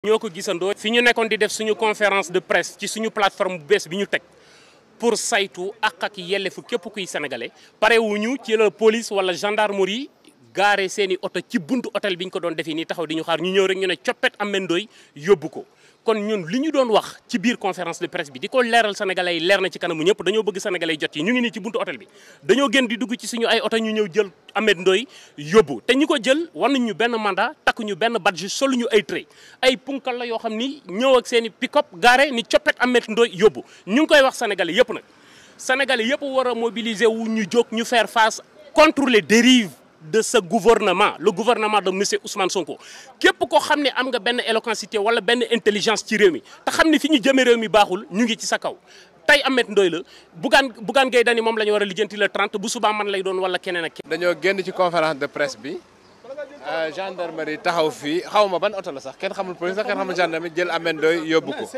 ñoo ko gisandoo fi ñu nekkoon di def suñu conférence de presse ci suñu plateforme bu bees bi ñu teg pour saytu ak yelleefu képp kuy sénégalais pare wuñu ci la police wala gendarmerie gaare seeni oto ci buntu hôtel bi ñu ko doon defee nii taxaw di ñu xaar ñu ñëw rek ñu ne coppet Ameth Ndoye yóbbu ko. kon ñun li ñu doon wax ci biir conférence de presse bi di ko leeral sénégalais yi leer na ci kanamu ñëpp dañoo bëgg sénégalais yi jot yi ñu ngi nii ci buntu hôtel bi dañoo gën di dugg ci suñu ay oto ñu ñëw jël Ameth Ndoye yóbbu te ñi ko jël war nañ ñu benn mandat takku ñu benn badge solu ñu ay trait ay punkal la yoo xam ni ñëw ak seen i pick-up gaare ni coppet Ameth Ndoye yóbbu ñu ngi koy wax sénégalais yëpp nag sénégalais yëpp war a mobiliser wu ñu jóg ñu faire face contre les dérives de ce gouvernement le gouvernement de monsieur Ousmane Sonko képp koo xam ne am nga benn éloquencité wala benn intelligence ci réew mi te xam ne fi ñu jëmee réew mi baaxul ñu ngi ci sa kaw tey Ameth Ndoye la Bougane Gueye Dany moom la ñu war a lijjanti le 30 bu subaa man lay doon wala keneen ak keneen. dañoo génn ci conférence de presse bi gendarmerie taxaw fii xaw ma ban oto la sax kenn xamul police sax kenn xamul gendarmerie jël Ameth Ndoye yóbbu ko.